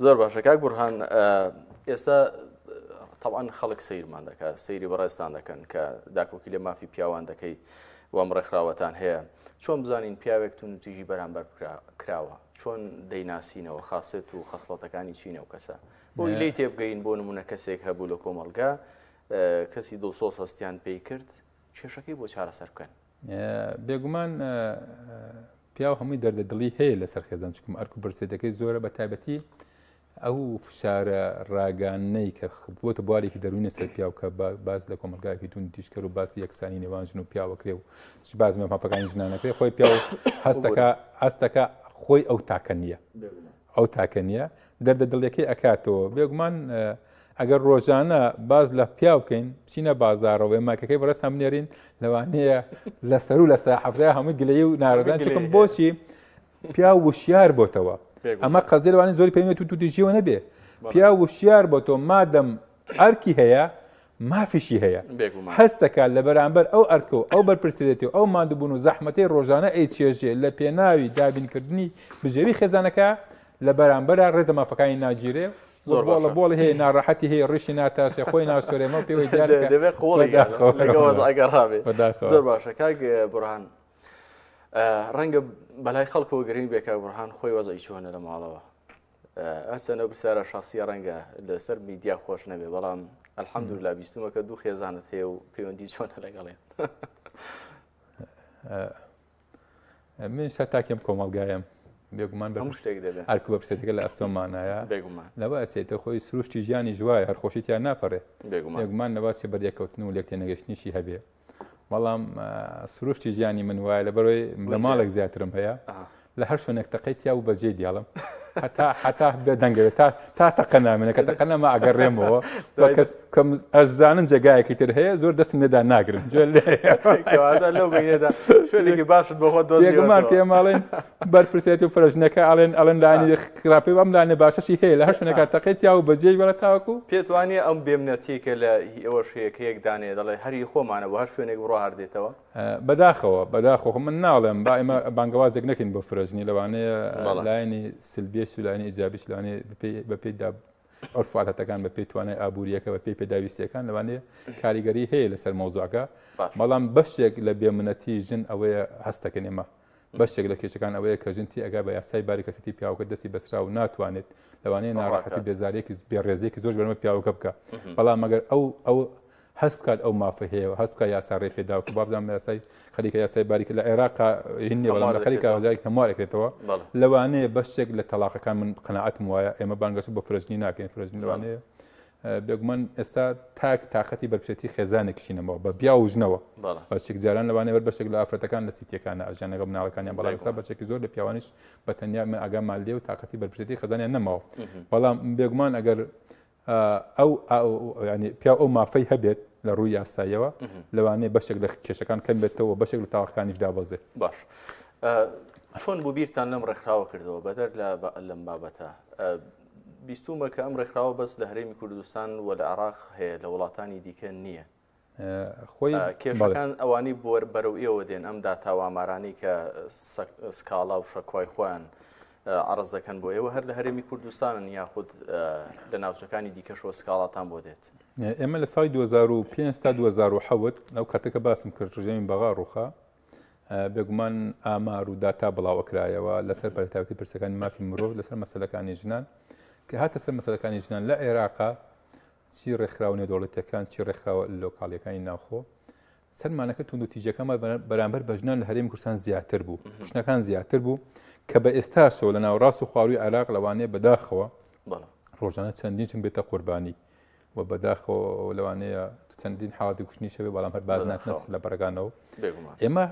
زۆر باشە کاک بورهان ئێستا طبعا خەڵک سیرمان دەکات سەیری بەڕێزتان دەکەن کە داکۆکی لە مافی پیاوان دەکەی وام ڕێکخراوەتان هەیە چۆن بزانین پیاوێک توندوتیژی بەرامبەر کراوە چۆن دەیناسینەوە خاصێت و خەسڵەتەکانی چینە و کەسە بۆی لێی تێبگەین بۆ نمونە کەسێک هەبوو لە کۆمەڵگا کەسی دڵسۆز هەستیان پێی کرد کێشەکەی بۆ چارەسەر بکەن. بێگومان پیاو هەمووی دەردە دڵی هەیە لەسەر خێزان چکم ئەرک و برسێتەکەی زۆرە بە تایبەتی ئەو فشارە ڕاگانەی کە بۆتە بوارێکی دەروونی سەر پیاو کە باس لە کۆمەلگایەکی توند تیشکەر و باسی یەکسانی نێوان ژن و پیاوەکرێ و باز مە مافەکانی ژنانەکەی خۆی پیاو هەستەکە هەستەکە خۆی ئەو تاکە نییە ئەو تاکە نییە دەردە دڵیەکەی ئەکاتەوە بێگومان ئەگەر ڕۆژانە باز لە پیاو بکەین بچینە بازارەوە ماکەکەی بەڕێز هەم نێرین لەوانەیە لە سەر و لە سا حەفتای هەمووی گلەیی و نارەزان چکم بۆچی پیاو وشیار بۆتەوە ئەمە قەزیە لەوانەیە زۆری پێوێت و توتیژیەوە نەبێ پیاو وشیار بۆتەوە مادەم ئەرکی هەیە مافیشی هەیە هەستەکە لە بەرامبەر ئەو ئەرکە و ئەو بەرپرسێتی و ئەو ماندووبوون و زەحمەتەی ڕۆژانە ئەی چێژێ لە پێناوی دابینکردنی بژێوی خێزانەکە لە بەرامبەرا ڕێز لە مافەکانی ناگیرێ زۆر بۆڵە بۆڵی هەیە ناڕەحەتی هەیە ڕیشی ناتاشێ خۆی ناشۆرێمە پێوەی دەبێت قوڵی ئەگەڕابێت زۆر باشە کاک بڕهان ڕەنگە بەلای خەڵکەوە گرنگ بێ کاک بڕهان خۆی وەزعی چۆنە لە ماڵەوە ئەسەنە پرسیارە شخصیە ڕەنگە لەسەر میدیا خۆش نەبێ بەڵام الحەمدلله بیستمە کە دوو خێزانت هەیە و پەیوەندی چۆنە لەگەڵێن من سەر تاکێم کۆمەڵگایم بێگومان بە شتێک دەبێت ئەرک بە پرسێتەکە لە ئەستۆمانایە بێگومان لەوە ئەچێتە خۆی سروشتی ژیانی ژوایە هەر خۆشی تیا ناپەڕێ بێگومان لەواسێ بەریەکەوتن و لێک تێنەگەشتنیشی هەبێ بەڵام سروشتی ژیانی من وایە لەبەرەوەی لە ماڵێک زیاترم هەیە لە هەر شوێنێک تەقەی تیا و بەجێ دیاڵم هەتا هەتا بێدەنگەوێت تا تا تەقە نامێنە کە تەقە نەما ئەگەڕێمەوە کەس کەم ئەشزانن جێگایەکی تر هەیە زۆر دەستم لێدا ناگرن لەو بینێدا شوێنێکی باشت بۆ خۆت دۆزیوەتەوە پێ ماڵێن بەرپرسێتی و فرەژنەکە ئەڵێن ئەڵێن لانی خراپی ئەم لانێ باشەشی هەیە لە هەر شوێنێکا تەقەی تیا و بەجێی بەڵە تاوەکو پێت وانییە ئەم بێمنەتی کە لە هی ئەوەش هەیە کە یەک دانەیە دەڵێ هەر هی خۆمانە بۆ هەر شوێنێک بڕۆ هەر دێتەوە؟ بەداخەوە بەداخەوە خۆ من ناڵێم با ئێمە بانگەوازێک نەکەین بۆ فرەژنی لەوانەیە لایەنی سلبیش و لایەنی ئیجابیش لەوانەیە بەپێی دا عرف و عادەتەکان بەپێی توانای ئابووریەکە بەپێی پێداویستیەکان لەوانەیە کاریگەری هەیە لەسەر مەوزوعەکە بەڵام بەشێک لە بێمنەتی ژن ئەوەیە هەستەکەن ئێمە بەشێک لە کێشەکان ئەوەیە کە ژن تێئەگا بە یاسای باری کەسێتی پیاوەکە دەستی بەسرا و ناتوانێت لەوانەیە ناڕەحەتی بێزارێکی بێڕێزیەکی زۆر بەرمە پیاوەکە بکە بەڵام مەگەر ئەو ئەو هەست بکات ئەو مافە هەیە و هەست بکات یاسا ڕێ پێداوە کە بابزانم یاسای خەریکە یاسای باریکە لە عێراق هین نییە بەڵام لە خەریکە جارێک هەموار ئەکرێتەوە لەوانەیە بەشێک لە تەلاقەکان من قەناعەتم وایە ئێمە بانگەشە بۆ فرەژنی ناکەین فرەژنی لەوانەیە بێگومان ئێستا تاک تاقەتی بەرپرسێتی خێزانێکیشی نەماوە بە پیاو و ژنەوە بەشێک جاران لەوانەیە بەر بەشێک لە ئافرەتەکان لە سیتیەکانە ئەژیان لەگەڵ مناڵەکانیان بەڵام ئێستا بەشێکی زۆر لە پیاوانیش بە تەنیا من ئاگامان لێ و تاقەتی بەرپرسێتی خێزانیان نەماوە بەڵام بێگومان ئەگەر ئەو ینی پیاو ئەو مافەی هەبێت لە ڕووی یاساییەوە لەوانەیە بەشێک لە کێشەکان کەم بێتەوە بەشێک لە تاوەکانیش دابەزێت باش چۆن بوو بیرتان لەم ڕێکخراوە کردەوە بەدەر لە لەم بابەتە بیستومە کە ئەم ڕێکخراوە بەس لە هەرێمی کوردستان و لە عێراق هەیە لە وڵاتانی دیکە نییە. خۆی کێشەکان ئەوانی بۆر بەرەو ئێوە دێن ئەم داتا و ئامارانەی کە سکاڵا و شەکوای خۆیان عەرز دەکەن بۆ ئێوە هەر لە هەرێمی کوردستانن یاخود لە ناوچەکانی دیکەشەوە سکاڵاتان بۆ دێت؟ ئێمە لە ساڵی 2005 تا 2007 ئەو کاتێک کە باسم کرد ڕژێمی بەغا ڕووخا بێگومان ئامار و داتا بڵاوەکرایەوە لەسەر بەرتاوتی پرسەکانی مافی مرۆڤ لەسەر مەسلەکانی ژنان کە هاتە سەر مەسلەکانی ژنان لە عێراقا چی ڕێکخراوە نێودەوڵەتیەکان چی ڕێکخراوە لۆکاڵیەکانی ناوخۆ سەرمانەکە توند و تیژەکەمان بەرامبەر بە ژنان لە هەرێمی کوردستان زیاتر بوو ژنەکان زیاتر بوو کە بە ئێستاشەوە لە ناوەڕاست و خواروی عێراق لەوانەیە بەداخەوە ڕۆژانە چەندین ژن بێتە قوربانی و بەداخەوە لەوانەیە چەندین حاڵەتی کوشتنی شەوێ بەڵام هەر باز ناکەن لە بەرەکانەوە ئێمە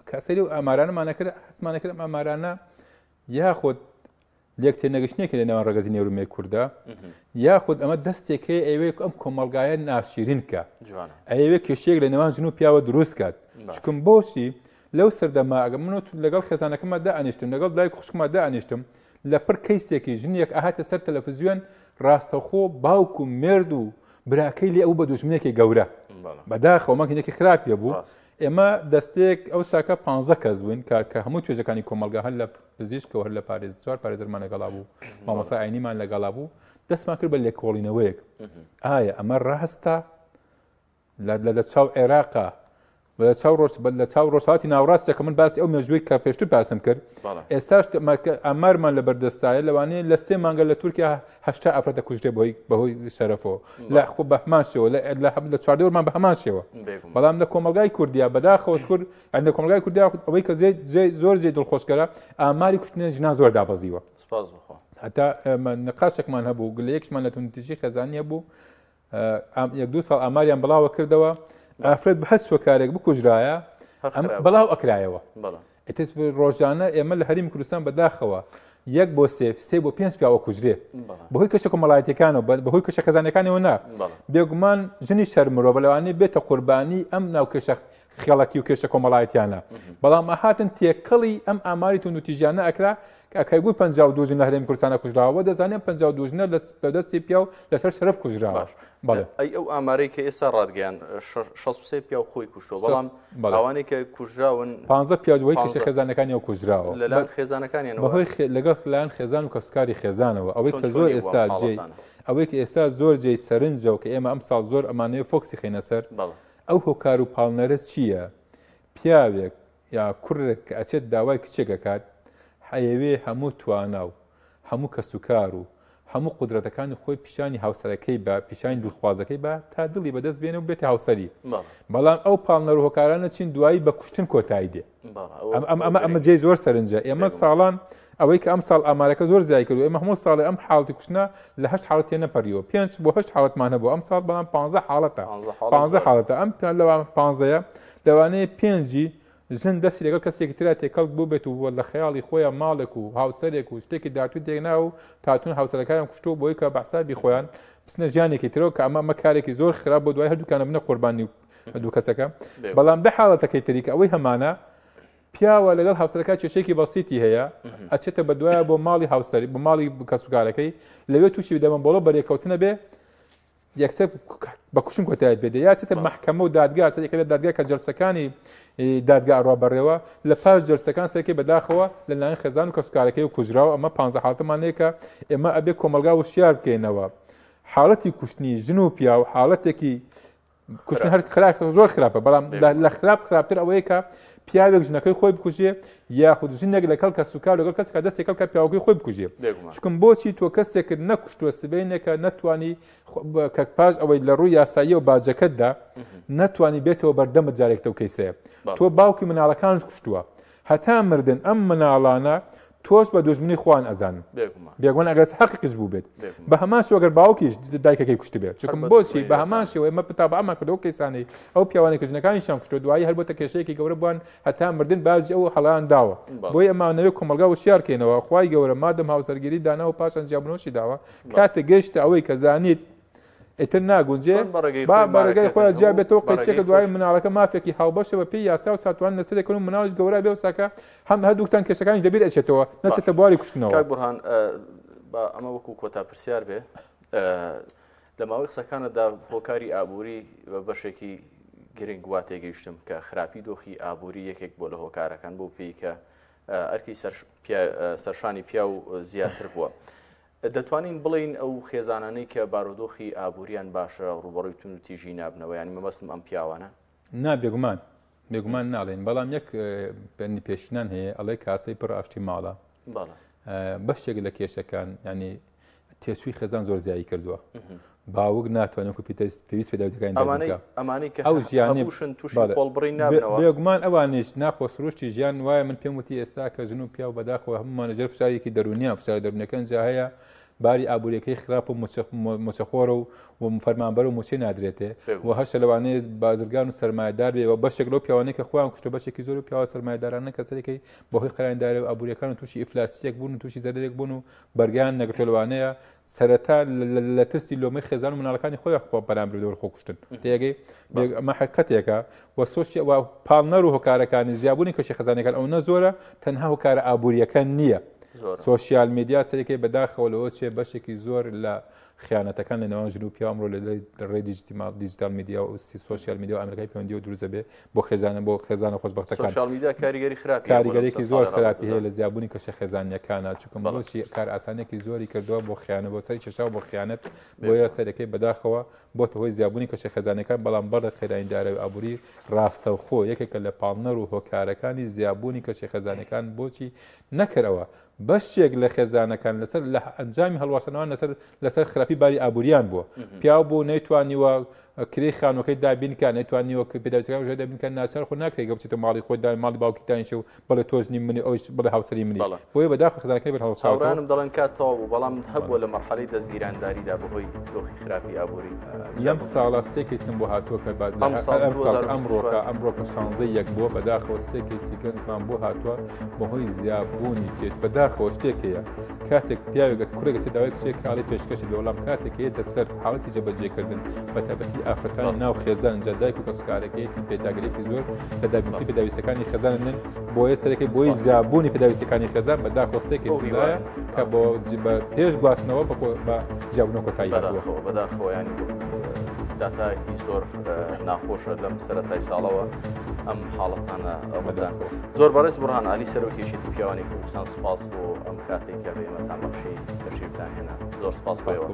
کە سەیری و ئامارانەمانە کرد هەستمانە کرد ئەم ئامارانە یاخود لێک تێنەگەشتنێک لە نێوان ڕەگەزی نێر و مێ کوردە یاخود ئەمە دەستێک هەیە ئەوێ ئەم کۆمەڵگایە ناشیرین کە ئەوێ کێشەیەک لە نێوان ژن و پیاوە دروست کات چکم بۆچی لەو سەردەما ئەگە من لەگەڵ خێزانەکەمە دانیشتم لەگەڵ دایک خوشکمە دانیشتم لە پڕ کەیسێکی ژنێک ئەهاتە سەر تەلەفزیۆن ڕاستەخۆ باوک و مێرد و براکەی لێ ئەو بە دوژمنێکی گەورە بەداخەوە مەکینێکی خراپیە بوو ئێمە دەستەیەک ئەو ساکە پ کەس بووین کە کە هەموو توێژەکانی کۆمەلگا هەر لە پزیشکەوە هەر لە پارێز چوار پارێزەرمان لەگەڵا بوو مامۆسا ئاینیمان لەگەڵا بوو دەستمان کرد بە لێکۆڵینەوەیەک ئایا ئەمە ڕاستە لە لە چاو عێراقا لە چاو ڕۆژ لە چاو ڕۆژهەڵاتی ناوەڕاستە کە من باسی ئەو مێژووی کە پێشتر باسم کرد ئێستاش ئامارمان لە بەردەستایە لەوانەیە لە سێ مانگە لە تورکیا هەشتا ئافرەت دەکوژرێ بەهۆی بەهۆی شەرەفەوە لە خۆ بە هەمان شێوە لە لە لە چواردەورمان بە هەمان شێوە بەڵام لە کۆمەلگای کوردیا بەداخەوە شکر لە کۆمەلگای کوردیا ئەوەی کە زۆر زێ دڵخۆشکەرە ئاماری کوشتنی ژنان زۆر دابەزیوە هەتا نقاشێکمان هەبوو گلەیەکشمان لە توندوتیژی خێزانی هەبوو یەک دوو ساڵ ئاماریان بڵاوە کردەوە ئافرەت بە هەر سۆکارێک بکوژرایە بەڵاو ئەکرایەوە ئیتر ڕۆژانە ئێمە لە هەرێمی کوردستان بەداخەوە یەک بۆ سێ سێ بۆ پێنج پیاوە کوژرێ بەهۆی کەشە کۆمەڵایەتەکانەوە بەهۆی کەشە خێزانەکانەوە نا بێگومان ژنی شەر مرۆڤ لەوانەیە بێتە قوربانی ئەم ناو کێشە خێڵەکی و کێشە کۆمەڵایەتیانە بەڵام ئەهاتن تێکەڵی ئەم ئاماری توندوتیژیانە ئەکرا کە گوت 52 ژن لە هەرێمی کوردستانە کوژراوە دەزانێن 52 ژنە لە بەدەستی پیاو لەسەر شەرەف کوژراوە باش بەڵێ ئەی ئەو ئامارەی کە ئێستا ڕاتگەیان 63 پیاو خۆی کوشتووە بەڵام ئەوانەی کە کوژراون 15 پیاو بەهۆی کێشە خێزانەکانیەوە کوژراوە لەلایەن خێزانەکانیانەوە بەهۆی لەگەڵ لایەن خێزان و کەسوکاری خێزانەوە ئەوەی کە زۆر ئێستا جێی ئەوەی کە ئێستا زۆر جێی سەرنجە و کە ئێمە ئەمساڵ زۆر ئەمانەوێ فۆکسی خەینە سەر ئەو هۆکار و پاڵنەرە چییە پیاوێک یا کوڕێک کە ئەچێت داوای کچێک ئەکات ئەیەوێ هەموو توانا و هەموو کەسوکار و هەموو قودرەتەکانی خۆی پیشانی هاوسەرەکەی با پیشانی دڵخوازەکەی با تا دڵی بەدەست بێنێ و بێتە هاوسەری بەڵام ئەو پاڵنەر و هۆکارانە چین دوایی بە کوشتن کۆتایی دێ ئەم ئەمە ئەمە جێی زۆر سەرنجە ئێمە ساڵان ئەوەی کە ئەم ساڵ ئامارەکە زۆر زیای کردو ئێمە هەموو ساڵێ ئەم حاڵەتی کوشتنە لە هەشت حاڵەت تێنەپەریوە پێنج بۆ هەشت حاڵەتمان هەبوو ئەم ساڵ بەڵام پانزە حاڵەتە پانزە حاڵەتە ئەم لەوان پانزەیە لەوانەیە پێنجی ژن دەستی لەگەڵ کەسێکی ترا تێکەڵ بووبێت و لە خەیاڵی خۆیان ماڵێک و هاوسەرێک و شتێکی داهاتوو تێنا و تاتون هاوسەرەکانیان کوشتووە بۆی کە بە حسابی خۆیان بچنە ژیانێکی ترەوە کە ئەمە ئەمە کارێکی زۆر خراپ بۆ دوای هەردووکیان بنە قوربانی دوو کەسەکە بەڵام دە حاڵەتەکەی تری کە ئەوەی هەمانە پیاوە لەگەڵ هاوسەرەکە کێشەیەکی بەسیتی هەیە ئەچێتە بەدوایە بۆ ماڵی هاوسەری بۆ ماڵی کەسوکارەکەی لەوێ تووشی دەمە بۆڵە بەرێکەوتنە بێ یەکسەر بە کوشتن کۆتایی پێ دێ یا چێتە مەحکەمە و دادگا سەرێکە لە دادگا کە جەلسەکانی دادگا ئەڕوا بەڕێوە لە پاش جەلسەکان سەرەکەی بەداخەوە لە لایەن خێزان و کەسوکارەکەی و کوژراوە ئەمە پانزە حاڵەتەمان هەیە کە ئێمە ئەبێ کۆمەڵگا وشیار بکەینەوە حاڵەتی کوشتنی ژن و پیاو حاڵەتێکی کوشتن هەر خراپ زۆر خراپە بەڵام لە خراپ خراپتر ئەوەیە کە پیاوێک ژنەکەی خۆی بکوژێ یاخود ژنێک لەگەڵ کەسوکار لەگەڵ کەسێک دەستێک کە پیاوەکەی خۆی بکوژێ چکم بۆچی تۆ کەسێکت نەکوشتووە سبینێکە نەتوانی کە پاش ئەوەی لە ڕووی یاسایی و باجەکەتدا نەتوانی بێتەوە بەردەمت جارێکتە و کەیسەیە تۆ باوکی مناڵەکانت کوشتووە هەتا مردن ئەم مناڵانە تۆش بە دوژمنی خۆیان ئەزانن بێگومان ئەگەر حەقیش بوو بێت بە هەمان شێوە گەر باوکیش دایکەکەی کوشت بێت چونکە بۆچی بە هەمان شێوە ئێمە متابعەمان کردەوە کەیسانەی ئەو پیاوانەی کە ژنەکانیشیان کوشتووە دوایی هەر بۆتە کێشەیەکی گەورە بووان هەتا مردن باجی ئەو هەڵەیان داوە بۆیە ئەمانەوێت کۆمەڵگا وشیار کەینەوە خوای گەورە مادەم هاوسەرگیری داناوە پاشان جیابوونەوەشی داوە کاتێک گەیشتە ئەوەی کە زانیت ئیتر ناگونجێ با بە ڕێگای خۆیان جیا بێتەوە قەیچێکە دوای مناڵەکە مافێکی هاوبەشە بە پێی یاسا و ساتوان لەسەر کردن مناڵیش گەورە بێ و ساکە هەم هەردووکتان کێشەکانیش لەبیر ئەچێتەوە نەچێتە بواری کوشتنەوە. کاک بورهان با ئەمە وەکو کۆتا پرسیار بێ لە ماوەی قسەکانتدا هۆکاری ئابووری بە بەشێکی گرنگ وا تێگەیشتم کە خراپی دۆخی ئابووری یەکێک بۆ لە هۆکارەکان بۆ پێی کە ئەرکی سەرشانی پیاو زیاتر بووە. دەتوانین بڵێین ئەو خێزانانەی کە بارودۆخی ئابووریان باشە ڕووبەڕووی توندوتیژی نابنەوە یانی مەبەستم ئەم پیاوانە؟ نا بێگومان بێگومان ناڵێن بەڵام یەک پەندی پێشینان هەیە ئەڵێ کاسەی پڕ ئاشتی ماڵە بەشێک لە کێشەکان ینی تێچووی خێزان زۆر زیایی کردووە باوک ناتوانێت وەکو پێویست پێداویستەکانی ئەمانەی کە ئەو ژیانی بوشن تووشی قۆڵبڕی نابنەوە بێگومان ئەوانیش ناخۆ سروشتی ژیان وایە من پێم وتی ئێستا کە ژن و پیاو بەداخەوە هەموومان لەژێر فشارێکی دەروونیان فشارە دەروونەکان جا هەیە. باری ئابووریەکەی خراپ و موچەخۆرە و و فەرمانبەر و موچەی نادرێتێ و هەشە لەوانەیە بازرگان و سەرمایەدار بێ و بەشێک لەو پیاوانەی کە خۆیان کوشتە بەشێکی زۆر و پیاوە سەرمایەدارانە کە سەرەکەی بەهۆی قەرانی دارایی و ئابووریەکان و تووشی ئیفلاسیەک بوون و تووشی زەرەرێک بوون و بەرگیان نەگرتووە لەوانەیە سەرەتا لە ترسی لۆمەی خێزان و مناڵەکانی خۆیان خۆ بەرام بردەوە خۆ کوشتن تێگەی ئەمە حقیقەتێکە و سۆشی و پاڵنەر و هۆکارەکانی زیابوونی کەشی خێزانەکان ئەو نە زۆرە تەنها هۆکارە ئابووریەکان نییە سۆشیال میدیا سەرەکەی بەداخەوە لەوە چێ بەشێکی زۆر لە خیانەتەکان لە نێوان ژن و پیاو ئەمڕۆ لە ڕێی دیجیتال میدیا و سۆشیال میدیا و ئەمریکای پەیوەندیەوە دروست دەبێ بۆ خێزانە بۆ خێزانە خۆشبەختەکان. سۆشیال میدیا کاریگەری خراپی هەیە بۆ لەم کاریگەریەکی چەند زۆر ساڵەی خراپی ڕابردوودا. هەیە لە زیابوونی کەشە خێزانییەکانە چونکە بەڵێ. مرۆچی کار ئاسانیەکی زۆری کردووە بۆ خیانەت بۆ سەری کێشاوە بۆ خیانەت بۆیە بێگومان. سەرەکەی بەداخەوە بۆتە هۆی زیابوونی کەشە خێزانیەکان بەڵام بەڵێ قەیرانی دارایی و ئابووری ڕاستەوخۆ یەکێکە لە پاڵنەر و هۆکارەکانی زیابوونی کەشە خێزانیەکان بۆچی نەکەرەوە بەشێک لە خێزانەکان لەسەر لە ئەنجامی هەڵواسانەوە لەسەر لەسەر خراپی باری ئابووریان بووە پیاو بوو نەیتوانیوە کرێی خانوەکەی دابین کە نەیتوانیوە کە پێداویستەکان ژێر دابین کە ناچار خۆ ناکرێت گە بچێتە ماڵی خۆی دا ماڵی باوکی دانیشێ و بڵێ تۆش نی منی ئەوش بڵێ هاوسەری منی بەڵێ. بۆیە بەداخەوە خێزانەکەی بەر هەڵوەشاوەتەوە. هاوڕێیانم دەڵێن کات تەواو بوو بەڵام هەبووە لە مەرحەلەی دەستگیرانداریدا بەهۆی دۆخی خراپی ئابووری لەم ساڵە سێ کەیسم بۆ هاتووە کە بە ئەم ساڵ ئەم ساڵ 2024. ئەمڕۆکە ئەمڕۆکە شانزەی یەک بووە بەداخەوە سێ کەیسی گەنجمان بۆ هاتووە بەهۆی زیابوونی کێش بەداخەوە شتێک هەیە کاتێک پیاوێک کوڕێک دەچێت داوای کچێک کاڵی پێشکەشی بێ وەڵام کاتێک یەتە سەر حاڵەتی جێبەجێکردن بە تایبەتی ئافرەتانی ناو خێزان جا دایک و کەسوکارەکەیەتی پێداگرێکی زۆر لە دابینکردنی پێداویستەکانی خێزان نن بۆیە سەرەکەی بۆی زیابوونی پێداویستەکانی خێزان بەداخەوە سێ کەیسی وایە کە بۆ بە پێش گواستنەوە بە جیابوونەوە کۆتایی هاتووە. بەداخەوە بەداخەوە ینی داتایەکی زۆر ناخۆشە لەم سەرەتای ساڵەوە ئەم حاڵەتانە ڕوودان. زۆر بەڕێز بڕهان علی سەرۆکی یەکێتی پیاوانی کوردستان سوپاس بۆ ئەم کاتێک کە بە ئێمەتان بەخشی تەشریفتان هێنا زۆر سپاس بۆ ئێوە.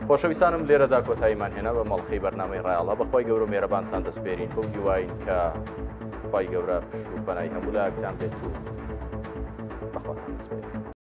خۆشەویستانم لێرەدا کۆتاییمان هێنا بە مەڵخەی بەرنامەی ڕایەڵە بەخوای گەورە و مێرەبانتان دەسپێرین بەو هیواین کە خوای گەورە پشت و پەنای هەموو لایەکتان بێت و بەخواتان دەسپێرین.